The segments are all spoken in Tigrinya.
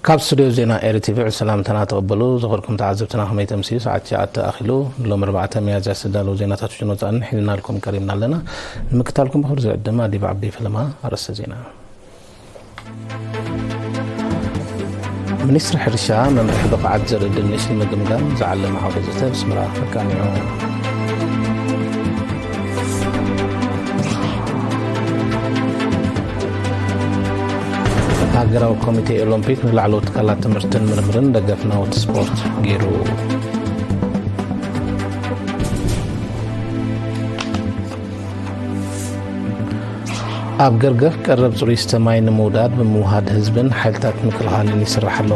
ካብ ስቱድዮ ዜና ኤሪ ቲቪ ዕድ ሰላምታና ተቐበሉ። ዝኸርኩም ተዓዘብትና ከመይ ተምስዩ? ሰዓት ትሽዓተ ኣኺሉ። ሎም ኣርባዕተ ሚያዝያ ዝተዳለዉ ዜናታት ውሽጥን ወጻእን ሒዝናልኩም ቀሪብና ኣለና። ንምክታልኩም ብኽብሪ ዝዕድም ኣዲብ ዓቢ ፈለማ። ኣርእስተ ዜና። ሚኒስትሪ ሕርሻ መምርሒ ብቕዓት ዘርኢ ድንሽ ንምግምጋም ዝዓለመ ዓውደ ዘተ ኣብ ኣስመራ ኣቃኒዑ። ሃገራዊ ኮሚቴ ኦሎምፒክ ንላዕለዎት ትካላት ትምህርትን ምርምርን ደገፍ ናውቲ ስፖርት ገይሩ። ኣብ ገርገፍ ቀረብ ጽሩይ ዝስተ ማይ ንምውዳድ ብምውሃድ ህዝብን ሓይልታት ምክልኻልን ይስራሕ ኣሎ።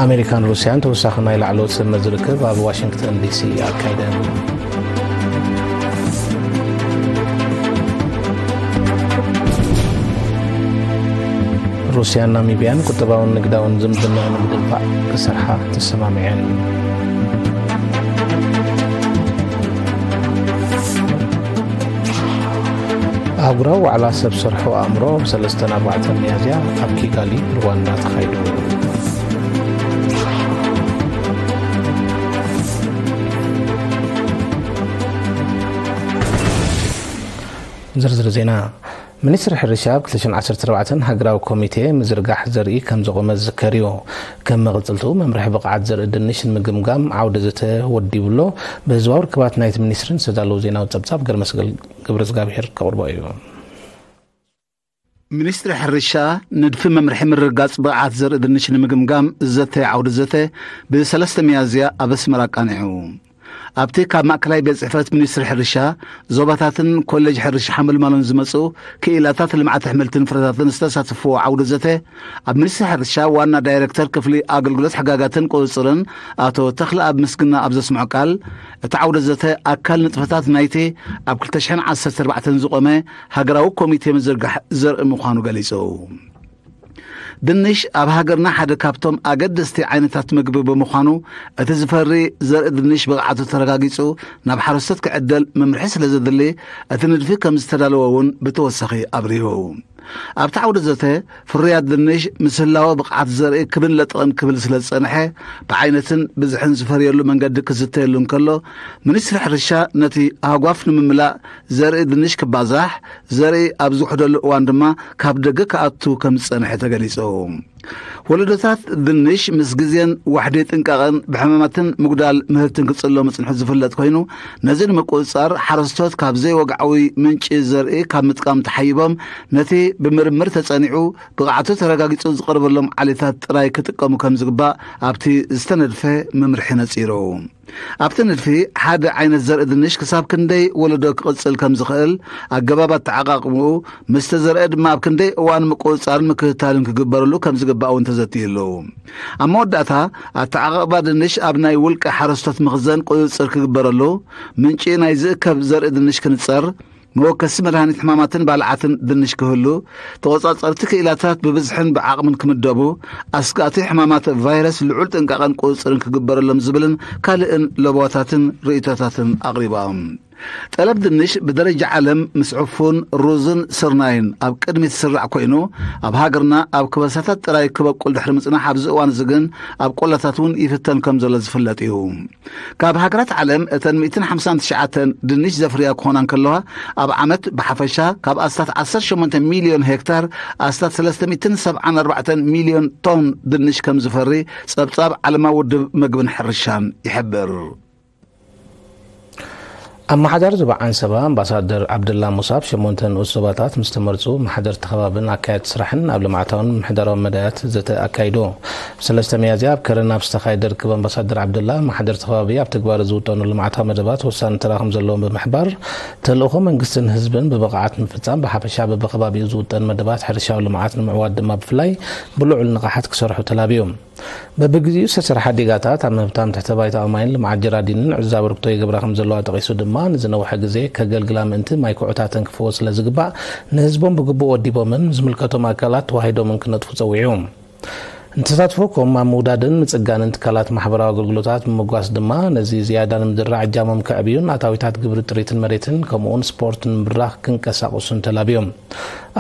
ኣሜሪካን ሩስያን ተወሳኺ ናይ ላዕለዎት ሰብ መዚ ርክብ ኣብ ዋሽንግተን ዲሲ ኣካይደን። ሩስያን ናሚብያን ቁጠባውን ንግዳውን ዝምድና ንምድንፋዕ ክሰርሓ ተሰማሚዐን። ኣህጉራዊ ዋዕላ ሰብ ሰርሖ ኣእምሮ ብ ሰለስተን ኣርባዕተን ሚያዝያ ኣብ ኪጋሊ ሩዋንዳ ተኻይዱ። ዝርዝር ዜና። ሚኒስትሪ ሕርሻ ኣብ ክልተ ሽሕን ዓሰርተ ኣርባዕተን ሃገራዊ ኮሚቴ ምዝርጋሕ ዘርኢ ከም ዘቖመ ዝዝከር እዩ። ከም መቐጸልትኡ መምርሒ ብቕዓት ዘርኢ ድንሽ ንምግምጋም ዓውደ ዘተ ወዲቡ ኣሎ። ብህዝባዊ ርክባት ናይቲ ሚኒስትሪ ዝተዳለወ ዜናዊ ጸብጻብ ገርመስገል ገብረዝጋብሄር ከቕርቦ እዩ። ሚኒስትሪ ሕርሻ ንድፊ መምርሒ ምርግጋጽ ብቕዓት ዘርኢ ድንሽ ንምግምጋም ዘተ ዓውደ ዘተ ብሰለስተ ሚያዝያ ኣብ ኣስመራ ኣቃኒዑ። ኣብቲ ካብ ማእከላይ ቤት ጽሕፈት ሚኒስትሪ ሕርሻ፣ ዞባታትን ኮሌጅ ሕርሻ ሓመልማሎን ዝመጹ ክኢላታት ልምዓት ኣሕምልትን ፍረታትን ዝተሳተፍዎ ዓውደ ዘተ፣ ኣብ ሚኒስትሪ ሕርሻ ዋና ዳይሬክተር ክፍሊ ኣገልግሎት ሕጋጋትን ቁጽጽርን ኣቶ ተኽለኣብ ምስግና ኣብ ዘስምዖ ቃል፣ እቲ ዓውደ ዘተ ኣካል ንጥፈታት ናይቲ ኣብ ክልተ ሽሕን ዓሰርተ ኣርባዕተን ዝቖመ ሃገራዊ ኮሚቴ ምዝርጋሕ ዘርኢ ምዃኑ ገሊጹ። ድንሽ ኣብ ሃገርና ሓደ ካብቶም ኣገደስቲ ዓይነታት ምግቢ ብምዃኑ፣ እቲ ዝፈሪ ዘርኢ ድንሽ ብቕዓቱ ተረጋጊጹ ናብ ሓረስቶት ክዕደል መምርሒ ስለ ዘድሊ፣ እቲ ንድፊ ከም ዝተዳለወ እውን ብተወሳኺ ኣብሪሁ። ኣብቲ ዓውደ ዘተ፣ ፍርያት ድንሽ ምስ ህላወ ብቕዓት ዘርኢ ክብን ለጥቕን ክብል ስለ ዝጸንሐ፣ ብዓይነትን ብዝሕን ዝፈርየሉ መንገዲ ክዝተየሉ እንከሎ፣ ሚኒስትሪ ሕርሻ ነቲ ሃጓፍ ንምምላእ ዘርኢ ድንሽ ክባዛሕ፣ ዘርኢ ኣብ ዝውሕደሉ እዋን ድማ ካብ ደገ ክኣቱ ከም ዝጸንሐ ተገሊጹ። ወለዶታት ድንሽ ምስ ግዜን ዋሕዲ ጥንቃቐን ብሕማማትን ምጉዳል ምህርትን ክጽሎ ምጽንሑ ዝፍለጥ ኮይኑ፣ ነዚ ንምቁጽጻር ሓረስቶት ካብ ዘይወግዓዊ ምንጪ ዘርኢ ካብ ምጥቃም ተሓይቦም፣ ነቲ ብምርምር ተጸኒዑ ብቕዓቱ ተረጋጊጹ ዝቐርበሎም ዓሌታት ጥራይ ክጥቀሙ ከም ዝግባእ ኣብቲ ዝተነድፈ መምርሒ ነጺሩ። ኣብቲ ንድፊ፣ ሓደ ዓይነት ዘርኢ ድንሽ ክሳብ ክንደይ ወለዶ ክቕጽል ከም ዝኽእል፣ ኣገባብ ኣተዓቓቕምኡ፣ ምስ ተዘርአ ድማ ኣብ ክንደይ እዋን ምቁጽጻርን ምክትታልን ክግበረሉ ከም ዝግባእ እውን ተዘትዩ ኣሎ። ኣብ መወዳእታ፣ ኣተዓቓቕባ ድንሽ ኣብ ናይ ውልቀ ሓረስቶት መኽዘን ቁጽጽር ክግበረሉ፣ ምንጪ ናይ ዝእከብ ዘርኢ ድንሽ ክንጸር፣ መወከሲ መድሃኒት ሕማማትን ባልዓትን ድንሽ ክህሉ፣ ተቖጻጸርቲ ክኢላታት ብብዝሕን ብዓቕምን ክምደቡ፣ ኣስጋእቲ ሕማማት ቫይረስ ልዑል ጥንቃቐን ቁጽጽርን ክግበረሎም ዝብልን ካልእን ለበዋታትን ርእይቶታትን ኣቕሪቦም። ጠለብ ድንሽ ብደረጃ ዓለም ምስ ዕፉን፣ ሩዝን ስርናይን ኣብ ቅድሚት ዝስራዕ ኮይኑ፣ ኣብ ሃገርና ኣብ ከበሳታት ጥራይ ክበቁል ድሕሪ ምጽናሕ፣ ኣብዚ እዋን እዚ ግን ኣብ ቆላታት እውን ይፍተን ከም ዘሎ ዝፍለጥ እዩ። ካብ ሃገራት ዓለም እተን ሚእትን ሓምሳን ትሽዓተን ድንሽ ዘፍርያ ክኾና እንከለዋ፣ ኣብ ዓመት ብሓፈሻ ካብ ኣስታት ዓሰርተ ሸሞንተ ሚልዮን ሄክታር ኣስታት ሰለስተ ሚእትን ሰብዓን ኣርባዕተን ሚልዮን ቶን ድንሽ ከም ዝፈሪ ጸብጻብ ዓለማዊ ውድብ መግብን ሕርሻን ይሕብር። ኣመሓዳሪ ዞባ ዓንሰባ ኣምባሳደር ዓብደላ ሙሳ ኣብ ሸሞንተ ንኡስ ዞባታት ምስ ተመርጹ፣ መሓደርቲ ከባብን ኣካየድቲ ስራሕን ኣብ ልምዓታውን ምምሕዳራውን መዳያት ዘተ ኣካይዱ። ብሰለስተ ሚያዝያ ኣብ ከረን ኣብ ዝተኻየደ ርክብ ኣምባሳደር ዓብደላ፣ መሓደርቲ ከባቢ ኣብ ትግባረ ዝውጠኑ ልምዓታዊ መደባት ወሳኒ ተራ ከም ዘለዎም ብምሕባር፣ ተልእኾ መንግስትን ህዝብን ብብቕዓት ምፍጻም፣ ብሓፈሻ በብከባቢኡ ዝውጠን መደባት ሕርሻዊ ልምዓት ንምዕዋት ድማ ብፍላይ ብልዑል ንቕሓት ክሰርሑ ተላብዩ። በብግዜኡ ዝተሰርሓ ዲጋታት ኣብ ምህብታም ትሕተ ባይታዊ ማይን ልምዓት ጀራዲንን ዕዙዝ ኣበርክቶ ይገብራ ከም ዘለዋ ጠቒሱ ድማ፣ ንዝነውሐ ግዜ ከገልግላ ምእንቲ ማይ ኩዕታተን ክፍወስ ስለ ዝግባእ፣ ንህዝቦም ብግቡእ ወዲቦምን ዝምልከቶም ኣካላት ተዋሂዶምን ክነጥፉ ጸዊዑ። ንተሳትፎ ኮም ኣብ ምውዳድን ምጽጋንን ትካላት ማሕበራዊ ኣገልግሎታት ብምጓስ ድማ ነዚ ዝያዳ ንምድራዕ እጃሞም ከዕብዩን ኣታዊታት ግብሪ ጥሪትን መሬትን ከምኡውን ስፖርት ንምብራኽ ክንቀሳቕሱን ተላብዮም።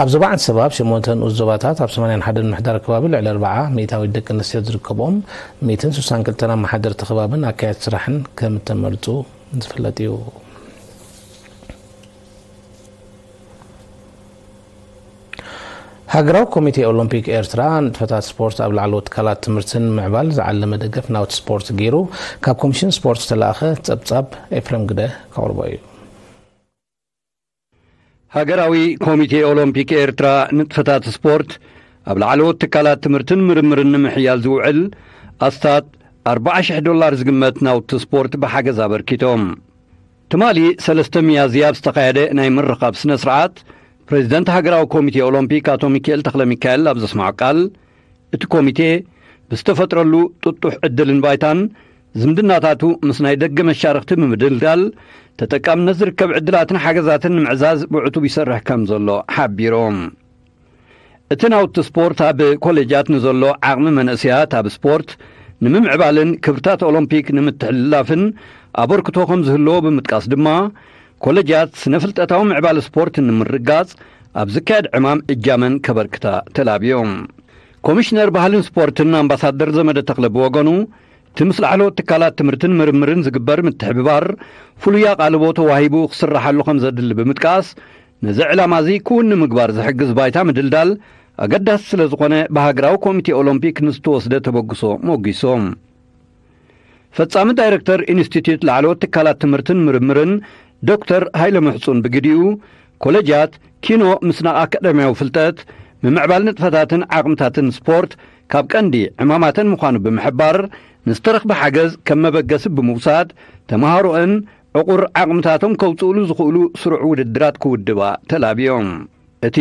ኣብ ዞባ ዓንሰባ ኣብ ሸሞንተ ንኡስ ዞባታት ኣብ ሰማንያን ሓደን ምሕዳር ከባቢ ልዕሊ ኣርብዓ ሚእታዊት ደቂ ኣንስትዮ ዝርከብኦም ሚእትን ስሳን ክልተን ኣመሓደርቲ ከባብን ኣካየድቲ ስራሕን ከም እተመርጹ ዝፍለጥ እዩ። ሃገራዊ ኮሚቴ ኦሎምፒክ ኤርትራ ንጥፈታት ስፖርት ኣብ ላዕለዎት ትካላት ትምህርትን ምዕባል ዝዓለመ ደገፍ ናውቲ ስፖርት ገይሩ ካብ ኮሚሽን ስፖርት ዝተላእኸ ጸብጻብ ኤፍሬም ግደ ከቕርቦ እዩ። ሃገራዊ ኮሚቴ ኦሎምፒክ ኤርትራ ንጥፈታት ስፖርት ኣብ ላዕለዎት ትካላት ትምህርትን ምርምርን ንምሕያል ዝውዕል ኣስታት ኣርባዓ ሽሕ ዶላር ዝግመት ናውቲ ስፖርት ብሓገዝ ኣበርኪቶም። ትማሊ ሰለስተ ሚያዝያ ኣብ ዝተኻየደ ናይ ምርኻብ ስነ ስርዓት ፕሬዚደንት ሃገራዊ ኮሚቴ ኦሎምፒክ ኣቶ ሚካኤል ተኽለ ሚካኤል ኣብ ዘስማዖ ቃል፣ እቲ ኮሚቴ ብዝተፈጥረሉ ጥጡሕ ዕድልን ባይታን ዝምድናታቱ ምስ ናይ ደገ መሻርኽቲ ብምድልዳል ተጠቃምነት ዝርከብ ዕድላትን ሓገዛትን ንምዕዛዝ ብዕቱብ ይሰርሕ ከም ዘሎ ሓቢሮም። እቲ ናውቲ ስፖርት ኣብ ኮሌጃት ንዘሎ ዓቕሚ መንእሰያት ኣብ ስፖርት ንምምዕባልን ክብርታት ኦሎምፒክ ንምትሕልላፍን ኣበርክቶ ከም ዝህልዎ ብምጥቃስ ድማ፣ ኮሌጃት ስነ ፍልጠታዊ ምዕባለ ስፖርት ንምርጋጽ ኣብ ዝካየድ ዕማም እጃመን ከበርክታ ተላብዮም። ኮሚሽነር ባህልን ስፖርትን ኣምባሳደር ዘመደ ተኽለ ብወገኑ፣ እቲ ምስ ላዕለዎት ትካላት ትምህርትን ምርምርን ዝግበር ምትሕብባር ፍሉይ ኣቓልቦ ተዋሂቡ ክስራሓሉ ከም ዘድሊ ብምጥቃስ፣ ነዚ ዕላማ እዚ ክውን ንምግባር ዝሕግዝ ባይታ ምድልዳል ኣገዳሲ ስለ ዝኾነ፣ ብሃገራዊ ኮሚቴ ኦሎምፒክ ንዝተወስደ ተበግሶ ሞጒሶም። ፈጻሚ ዳይረክተር ኢንስቲትዩት ላዕለዎት ትካላት ትምህርትን ምርምርን ዶክተር ሃይለ ምሕጹን ብግዲኡ፣ ኮለጃት ኪኖ ምስ ናይ ኣካዳሚያዊ ፍልጠት፣ ምምዕባል ንጥፈታትን ዓቕምታትን ስፖርት ካብ ቀንዲ ዕማማተን ምዃኑ ብምሕባር፣ ንዝተረኽበ ሓገዝ ከም መበገሲ ብምውሳድ፣ ተምሃሮአን ዕቑር ዓቕምታቶም ከውጽኡሉ ዝኽእሉ ስሩዕ ውድድራት ክውድባ ተላብዮም። እቲ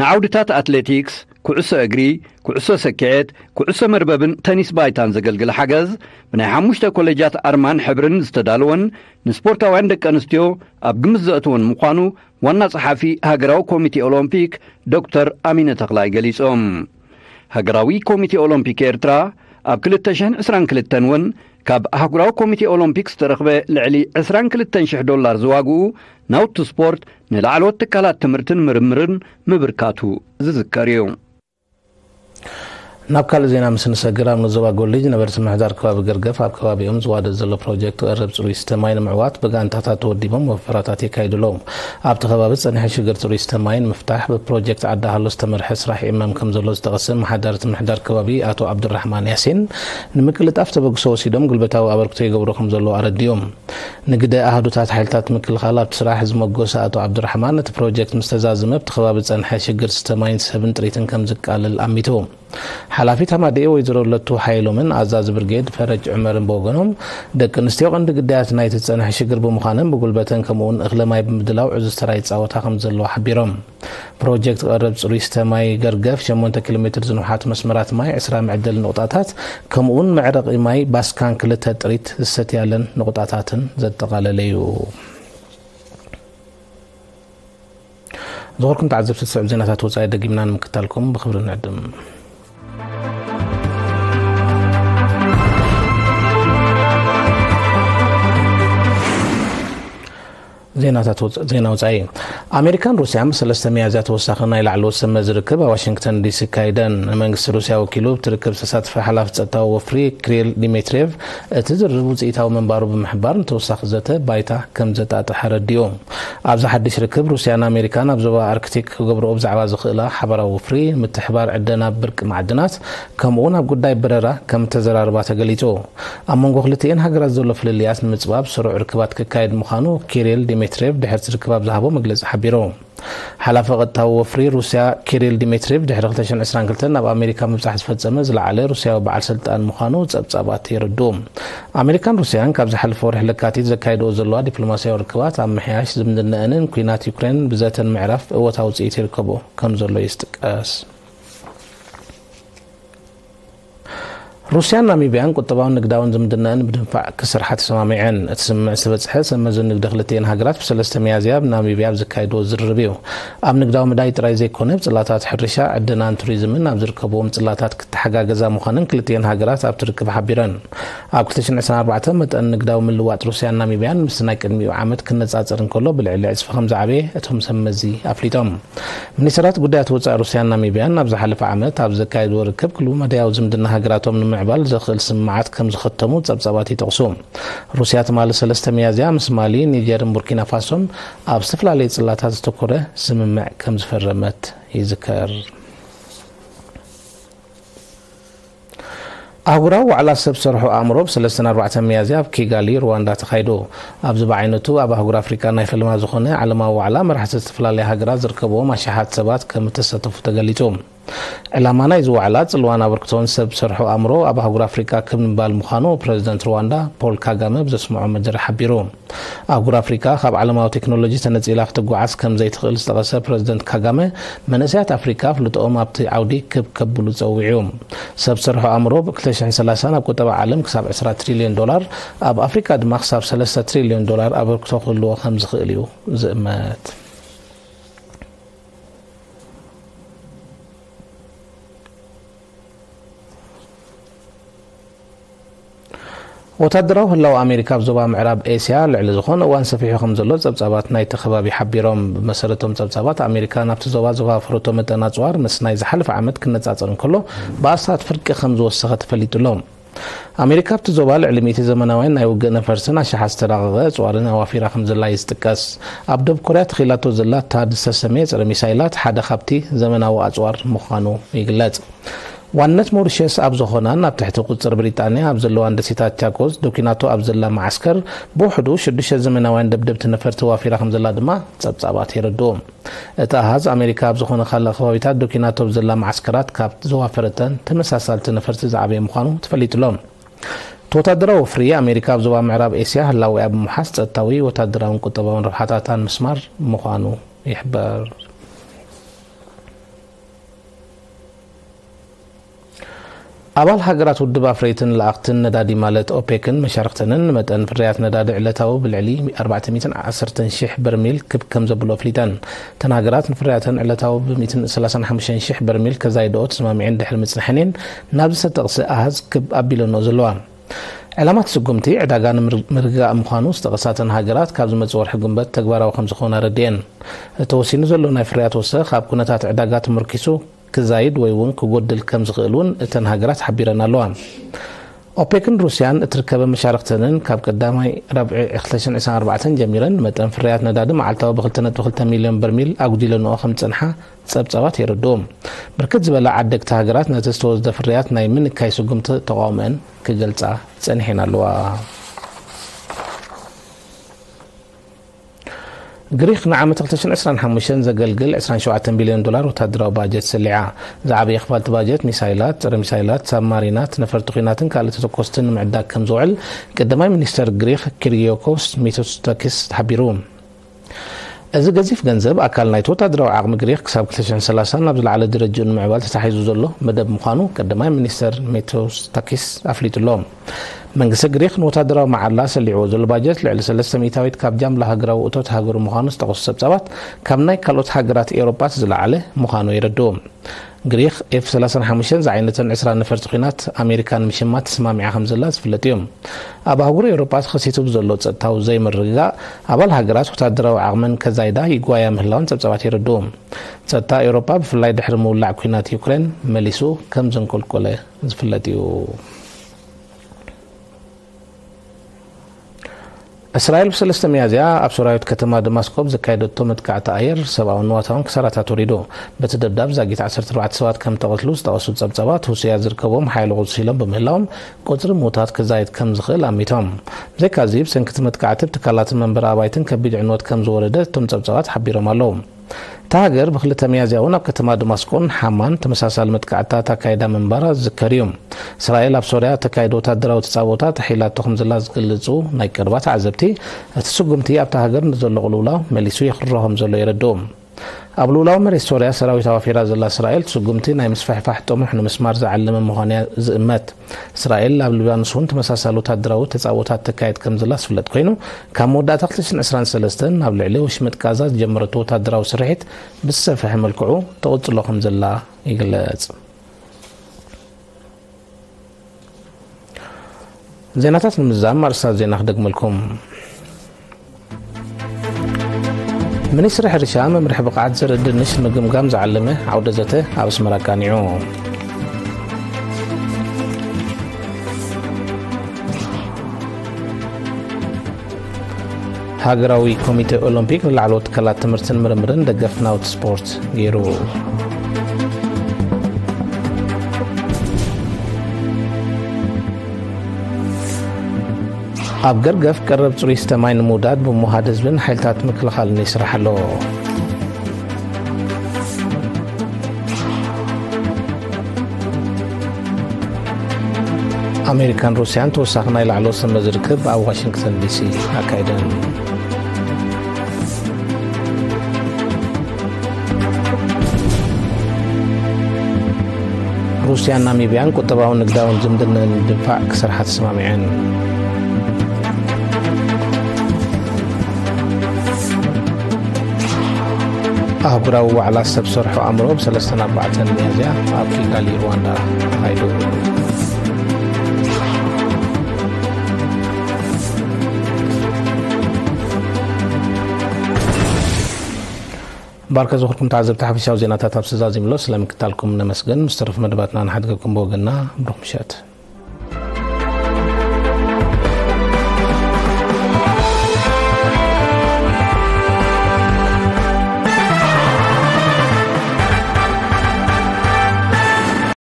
ንዓውድታት ኣትሌቲክስ፣ ኩዕሶ እግሪ፣ ኩዕሶ ሰኪዔት፣ ኩዕሶ መርበብን ተኒስ ባይታን ዘገልግል ሓገዝ፣ ብናይ ሓሙሽተ ኮሌጃት ኣርማን ሕብርን ዝተዳለወን ንስፖርታውያን ደቂ ኣንስትዮ ኣብ ግምት ዘእትወን ምዃኑ ዋና ጸሓፊ ሃገራዊ ኮሚቴ ኦሎምፒክ ዶክተር ኣሚነ ተኽላይ ገሊጾም። ሃገራዊ ኮሚቴ ኦሎምፒክ ኤርትራ ኣብ ክልተ ሽሕን ዕስራን ክልተን እውን ካብ ኣህጉራዊ ኮሚቴ ኦሎምፒክ ዝተረኽበ ልዕሊ ዕስራን ክልተን ሽሕ ዶላር ዝዋግኡ ናውቲ ስፖርት ንላዕለዎት ትካላት ትምህርትን ምርምርን ምብርካቱ ዝዝከር እዩ። ናብ ካልእ ዜና ምስ ንሰግር፣ ኣብ ንዞባ ጎልጅ ነበርቲ ምሕዳር ከባቢ ገርገፍ ኣብ ከባቢኦም ዝዋደድ ዘሎ ፕሮጀክት ቀረብ ጽሩይ ስተ ማይ ንምዕዋት ብጋንታታት ተወዲቦም ወፈራታት የካይዱ ኣለዉ። ኣብቲ ከባቢ ዝጸንሐ ሽግር ጽሩይ ስተ ማይ ንምፍታሕ ብፕሮጀክት ዓዲ ሃሎ ዝተመርሐ ስራሕ ይእመም ከም ዘሎ ዝጠቐሰ ኣመሓዳሪ እቲ ምሕዳር ከባቢ ኣቶ ዓብዱራሕማን ያሲን፣ ንምቅልጣፍ ተበግሶ ወሲዶም ጉልበታዊ ኣበርክቶ ይገብሩ ከም ዘለዉ ኣረዲኦም። ንግደ ኣሃዱታት ሓይልታት ምክልኻል ኣብቲ ስራሕ ዝመጎሰ ኣቶ ዓብዱራሕማን፣ እቲ ፕሮጀክት ምስ ተዛዘመ ኣብቲ ከባቢ ዝጸንሐ ሽግር ስተ ማይን ሰብን ጥሪትን ከም ዝቃለል ኣሚቱ። ሓላፊት ሃማደኤ ወይዘሮ ለቱ ሓይሎምን ኣዛዚ ብርጌድ ፈረጅ ዑመርን ብወገኖም፣ ደቂ ኣንስትዮ ቀንዲ ግዳያት ናይቲ ዝጸንሐ ሽግር ብምዃነን ብጉልበተን ከምኡውን እኽለ ማይ ብምድላው ዕዙዝ ተራ ይጻወታ ከም ዘለዋ ሓቢሮም። ፕሮጀክት ቀረብ ጽሩይ ስተ ማይ ገርገፍ ሸሞንተ ኪሎ ሜትር ዝንውሓት መስመራት ማይ፣ ዕስራ መዕደሊ ንቑጣታት ከምኡውን መዕረቒ ማይ ባስካን ክልተ ጥሪት ዝሰትያለን ንቑጣታትን ዘጠቓለለ እዩ። ዝኸበርኩም ተዓዘብቲ፣ ዝስዕብ ዜናታት ወጻኢ ደጊምና ንምክታልኩም ብኽብሪ ንዕድም። ዜናታት ወጻ-፣ ዜና ወጻኢ። ኣሜሪካን ሩስያን ብሰለስተ ሚያዝያ ተወሳኺ ናይ ላዕለዎት ሰብ መዚ ርክብ ኣብ ዋሽንግተን ዲሲ ኣካይደን። ንመንግስቲ ሩስያ ወኪሉ ኣብቲ ርክብ ዝተሳተፈ ሓላፊ ጸጥታዊ ወፍሪ ክሪል ዲሜትሪየቭ፣ እቲ ዝርርብ ውጽኢታዊ ምንባሩ ብምሕባር፣ ንተወሳኺ ዘተ ባይታ ከም ዘጣጥሐ ኣረዲኡ። ኣብዚ ሓድሽ ርክብ፣ ሩስያን ኣሜሪካን ኣብ ዞባ ኣርክቲክ ክገብርኦ ብዛዕባ ዝኽእላ ሓባራዊ ወፍሪ፣ ምትሕባር ዕደና ብርቂ ማዕድናት፣ ከምኡ'ውን ኣብ ጉዳይ በረራ ከም እተዘራርባ ተገሊጹ። ኣብ መንጎ ክልቲኤን ሃገራት ዘሎ ፍልልያት ንምጽባብ ስሩዕ ርክባት ክካየድ ምዃኑ ኪሪል ዲሜትሪየቭ ድሕርቲ ርክብ ኣብ ዝሃቦ መግለጺ ሓቢሩ። ሓላፊ ቀጥታዊ ወፍሪ ሩስያ ኪሪል ዲሜትሪየቭ ድሕሪ ክልተ ሽሕን ዕስራን ክልተን ናብ ኣሜሪካ ምብጻሕ ዝፈጸመ ዝለዓለ ሩስያዊ በዓል ስልጣን ምዃኑ ጸብጻባት የረድኡ። ኣሜሪካን ሩስያን ካብ ዝሓለፈ ወርሒ ለካቲት ዘካይድኦ ዘለዋ ዲፕሎማስያዊ ርክባት ኣብ ምሕያሽ ዝምድነአንን ኲናት ዩክሬን ብዘተን ምዕራፍ እወታዊ ውጽኢት ይርከቦ ከም ዘሎ ይስጥቀስ። ሩስያን ናሚብያን ቁጠባውን ንግዳውን ዝምድናኣን ብድንፋዕ ክሰርሓ ተሰማሚዐን። እቲ ስምምዕ ዝተበጽሐ ሰብ መዚ ንግዲ ክልቲኤን ሃገራት ብሰለስተ ሚያዝያ ኣብ ናሚብያ ኣብ ዘካየድዎ ዝርርብ እዩ። ኣብ ንግዳዊ መዳይ ጥራይ ዘይኮነ፣ ኣብ ጽላታት ሕርሻ፣ ዕደናን ቱሪዝምን ኣብ ዝርከብዎም ጽላታት ክተሓጋገዛ ምዃነን ክልቲኤን ሃገራት ኣብቲ ርክብ ሓቢረን። ኣብ ክልተ ሽሕን ዕስራን ኣርባዕተን መጠን ንግዳዊ ምልዋጥ ሩስያን ናሚብያን ምስቲ ናይ ቅድሚኡ ዓመት ክነጻጸር እንከሎ ብልዕሊ ዕጽፊ ከም ዝዓበየ እቶም ሰብ መዚ ኣፍሊጦም። ሚኒስተራት ጉዳያት ወጻኢ ሩስያን ናሚብያን ኣብ ዝሓለፈ ዓመት ኣብ ዘካየድዎ ርክብ ክልተ መዳያዊ ዝምድና ሃገራቶም ንምዕባል ዘኽእል ስምምዓት ከም ዝኸተሙ ጸብጻባት ይጠቕሱ። ሩስያ ትማሊ ሰለስተ ሚያዝያ ምስ ማሊ፣ ኒጀርን ቡርኪና ፋሶን ኣብ ዝተፈላለየ ጽላታት ዘተኮረ ስምምዕ ከም ዝፈረመት ይዝከር። ኣህጉራዊ ዋዕላ ሰብ ሰርሖ ኣእምሮ ብ ሰለስተን ኣርባዕተን ሚያዝያ ኣብ ኪጋሊ ሩዋንዳ ተኻይዱ። ኣብዚ ብዓይነቱ ኣብ ኣህጉር ኣፍሪቃ ናይ ፈለማ ዝኾነ ዓለማዊ ዋዕላ መራሕቲ ዝተፈላለያ ሃገራት ዝርከብዎም ኣሽሓት ሰባት ከም እተሳተፉ ተገሊጹ። ዕላማ ናይዚ ዋዕላ ጽልዋን ኣበርክቶን ሰብ ሰርሖ ኣእምሮ ኣብ ኣህጉር ኣፍሪቃ ክብ ምባል ምዃኑ ፕረዚደንት ሩዋንዳ ፖል ካጋመ ብዘስምዖ መደረ ሓቢሩ። ኣህጉር ኣፍሪቃ ካብ ዓለማዊ ቴክኖሎጂ ተነጺላ ክትጓዓዝ ከም ዘይትኽእል ዝጠቐሰ ፕረዚደንት ካጋመ፣ መንእሰያት ኣፍሪቃ ኣፍልጦኦም ኣብቲ ዓውዲ ክብ ከብሉ ጸዊዑ። ሰብ ሰርሖ ኣእምሮ ብ ክልተ ሽሕን ሰላሳን ኣብ ቁጠባ ዓለም ክሳብ ዕስራ ትሪልዮን ዶላር፣ ኣብ ኣፍሪቃ ድማ ክሳብ ሰለስተ ትሪልዮን ዶላር ኣበርክቶ ክህልዎ ከም ዝኽእል እዩ ዝእመት። ወታደራዊ ህላወ ኣሜሪካ ኣብ ዞባ ምዕራብ ኤስያ ልዕሊ ዝኾነ እዋን ሰፊሑ ከም ዘሎ ጸብጻባት ናይቲ ከባቢ ሓቢሮም። ብመሰረቶም ጸብጻባት፣ ኣሜሪካ ናብቲ ዞባ ዘዋፈረቶ መጠን ኣጽዋር ምስ ናይ ዝሓለፈ ዓመት ክነጻጸር እንከሎ ብኣስታት ፍርቂ ከም ዝወሰኸ ተፈሊጡ ኣሎ። ኣሜሪካ ኣብቲ ዞባ ልዕሊ ሚእቲ ዘመናውያን ናይ ውግእ ነፈርትን ኣሽሓት ዝተራቐቐ ኣጽዋርን ኣዋፊራ ከም ዘላ እዩ ዝጥቀስ። ኣብ ደቡብ ኮርያ ተኺላቶ ዘላ ታድ ዝተሰምየ ጸረ ሚሳይላት ሓደ ካብቲ ዘመናዊ ኣጽዋር ምዃኑ ይግለጽ። ዋንነት ሞሪሸስ ኣብ ዝኾናን ኣብ ትሕቲ ቁጽጽር ብሪጣንያ ኣብ ዘለዋን ደሴታት ቻኮስ ዶኪናቶ ኣብ ዘላ መዓስከር ብውሕዱ ሽዱሽተ ዘመናውያን ደብደብቲ ነፈርቲ ዋፊራ ከም ዘላ ድማ ጸብጻባት የረድኡ። እቲ ኣሃዝ ኣሜሪካ ኣብ ዝኾነ ካልእ ከባቢታት ዶኪናቶ ኣብ ዘላ መዓስከራት ካብ ዘዋፈረተን ተመሳሳልቲ ነፈርቲ ዝዓበየ ምዃኑ ተፈሊጡ ኣሎ። እቲ ወታደራዊ ወፍሪ ኣሜሪካ ኣብ ዞባ ምዕራብ ኤስያ ህላዌኣ ብምውሓስ ጸጥታዊ፣ ወታደራውን ቁጠባውን ረብሓታታ ንምስማር ምዃኑ ይሕበር። ኣባል ሃገራት ውድብ ኣፍረይትን ለኣኽትን ነዳዲ ማለት ኦፔክን መሻርኽተንን ንመጠን ፍርያት ነዳዲ ዕለታዊ ብልዕሊ ኣርባዕተ ሚእትን ዓሰርተን ሽሕ በርሚል ክብ ከም ዘብሎ ኣፍሊጠን። እተን ሃገራት ንፍርያተን ዕለታዊ ብ ሚእትን ሰላሳን ሓሙሽተን ሽሕ በርሚል ከዛይድኦ ተስማሚዐን ድሕሪ ምጽንሐን እየን ናብዚ ዝተጠቕሰ ኣሃዝ ክብ ኣቢለንኦ ዘለዋ። ዕላማ እቲ ስጉምቲ ዕዳጋ ንምርግጋእ ምዃኑ ዝጠቐሳ እተን ሃገራት፣ ካብ ዝመጽእ ወርሒ ግንቦት ተግባራዊ ከም ዝኾነ ኣረዲኤን። እቲ ተወሲኑ ዘሎ ናይ ፍርያት ወሰኽ ኣብ ኩነታት ዕዳጋ ተመርኪሱ ክዛይድ ወይ እውን ክጎድል ከም ዝኽእል እውን እተን ሃገራት ሓቢረን ኣለዋ። ኦፔክን ሩስያን እትርከበ መሻርክተንን ካብ ቀዳማይ ረብዒ ክልተ ሽሕን ዕስራን ኣርባዕተን ጀሚረን መጠን ፍርያት ነዳዲ መዓልታዊ ብ ክልተ ነጥቢ ክልተ ሚልዮን በርሚል ኣጉዲለንኦ ከም ዝጸንሓ ጸብጻባት የረድኡ። ብርክት ዝበላ ዓደግቲ ሃገራት ነቲ ዝተወስደ ፍርያት ናይ ምንካይ ስጉምቲ ተቓውሞአን ክገልጻ ጸኒሐን ኣለዋ። ግሪክ ንዓመት ክልተ ሽሕን ዕስራን ሓሙሽተን ዘገልግል ዕስራን ሸውዓተን ቢልዮን ዶላር ወታደራዊ ባጀት ሰሊዓ። ዝዓበየ ክፋል እቲ ባጀት ሚሳይላት፣ ጸረ ሚሳይላት፣ ሳብማሪናት፣ ነፈርቲ ኲናትን ካልእ ተተኮስትን ንምዕዳግ ከም ዝውዕል ቀዳማይ ሚኒስተር ግሪክ ኪሪዮኮስ ሚቶስታኪስ ሓቢሩ። እዚ ገዚፍ ገንዘብ ኣካል ናይቲ ወታደራዊ ዓቕሚ ግሪክ ክሳብ ክልተ ሽሕን ሰላሳን ናብ ዝለዓለ ደረጃኡ ንምዕባል ተታሒዙ ዘሎ መደብ ምዃኑ ቀዳማይ ሚኒስተር ሚቶስታኪስ ኣፍሊጡ ኣሎ። መንግስቲ ግሪክ ንወታደራዊ መዓላ ሰሊዕዎ ዘሎ ባጀት ልዕሊ ሰለስተ ሚእታዊት ካብ ጃምላ ሃገራዊ እቶት ሃገሩ ምዃኑ ዝጠቐሱ ጸብጻባት፣ ካብ ናይ ካልኦት ሃገራት ኤውሮጳ እቲ ዝለዓለ ምዃኑ የረድኡ። ግሪክ ኤፍ ሰላሳን ሓሙሽተን ዝዓይነተን ዕስራ ነፈርቲ ኲናት ኣሜሪካ ንምሽማት ተስማሚዓ ከም ዘላ ዝፍለጥ እዩ። ኣብ ኣህጉር ኤውሮጳ ተኸሲቱ ብዘሎ ጸጥታዊ ዘይምርግጋእ፣ ኣባል ሃገራት ወታደራዊ ዓቕመን ከዛይዳ ይጓያ ምህላወን ጸብጻባት የረድኡ። ጸጥታ ኤውሮጳ ብፍላይ ድሕሪ ምውላዕ ኲናት ዩክሬን መሊሱ ከም ዘንቆልቆለ ዝፍለጥ እዩ። እስራኤል ብሰለስተ ሚያዝያ ኣብ ሶርያዊት ከተማ ደማስቆ ብዘካየደቶ መጥቃዕቲ ኣየር ሰብኣውን ንዋታውን ክሳራታት ወሪዱ። በቲ ደብዳብ ዛጊት ዓሰርተ ኣርባዕተ ሰባት ከም ተቐትሉ ዝጠቐሱ ጸብጻባት፣ ሁስያት ዝርከብዎም ሓይሊ ቁጽሲ ኢሎም ብምህላዎም ቁጽሪ ምዉታት ክዛይድ ከም ዝኽእል ኣሚቶም። ብዘይካዚ፣ ብሰንኪ እቲ መጥቃዕቲ ኣብ ትካላትን መንበሪ ኣባይትን ከቢድ ዕንወት ከም ዝወረደ እቶም ጸብጻባት ሓቢሮም ኣለዉ። እታ ሃገር ብክልተ ሚያዝያ እውን ኣብ ከተማ ደማስቆን ሓማን ተመሳሳሊ መጥቃዕትታት ኣካይዳ ምንባራ ዝዝከር እዩ። እስራኤል ኣብ ሶርያ እተካይዶ ወታደራዊ ተጻብኦታት ኣሒላቶ ከም ዘላ ዝገልጹ ናይ ቀረባ ተዓዘብቲ፣ እቲ ስጉምቲ ኣብታ ሃገር ንዘሎ ቅልውላው መሊሱ የኽርሮ ከም ዘሎ የረድኡ። ኣብ ልኡላዊ መሬት ሶርያ ሰራዊት ኣዋፊራ ዘላ እስራኤል፣ ስጉምቲ ናይ ምስፍሕፋሕ ጥሙሕ ንምስማር ዝዓለመ ምዃኑ እያ ዝእመት። እስራኤል ኣብ ሊባኖስ እውን ተመሳሳሊ ወታደራዊ ተጻብኦታት ተካየድ ከም ዘላ ዝፍለጥ ኮይኑ፣ ካብ መወዳእታ ክልተ ሽሕን ዕስራን ሰለስተን ናብ ልዕሊ ወሽመጥ ጋዛ ዝጀመረቶ ወታደራዊ ስርሒት ብዝሰፍሐ መልክዑ ተቕጽሎ ከም ዘላ ይግለጽ። ዜናታት ንምዝዛም ኣርእስታት ዜና ክደግመልኩም። ሚኒስትሪ ሕርሻ መምርሒ ብቕዓት ዘርኢ ድንሽ ንምግምጋም ዝዓለመ ዓውደ ዘተ ኣብ ኣስመራ ኣቃኒዑ። ሃገራዊ ኮሚቴ ኦሎምፒክ ንላዕለዎት ትካላት ትምህርትን ምርምርን ደገፍ ናውቲ ስፖርት ገይሩ። ኣብ ገርገፍ ቀረብ ጽሩይ ዝስተ ማይ ንምውዳድ ብምውሃድ ህዝብን ሓይልታት ምክልኻልን ይስራሕ ኣሎ። ኣሜሪካን ሩስያን ተወሳኺ ናይ ላዕለዎት ሰመዚ ርክብ ኣብ ዋሽንግተን ዲሲ ኣካይደን። ሩስያን ናሚብያን ቁጠባውን ንግዳውን ዝምድና ንምድንፋዕ ክሰርሓ ተሰማሚዐን። ኣህጉራዊ ዋዕላ ሰብ ሰርሖ ኣእምሮ ብ ሰለስተን ኣርባዕተን ሚያዝያ ኣብ ኪጋሊ ሩዋንዳ ተኻይዱ። ባርከ ዝኽርኩም ተዓዘብቲ ሓፈሻዊ ዜናታት ኣብ ስዛዚምሎ ስለምክታልኩም ነመስግን። ምስ ተረፉ መደባትና ንሓድገኩም ብወገንና ብሩኽ ምሸት።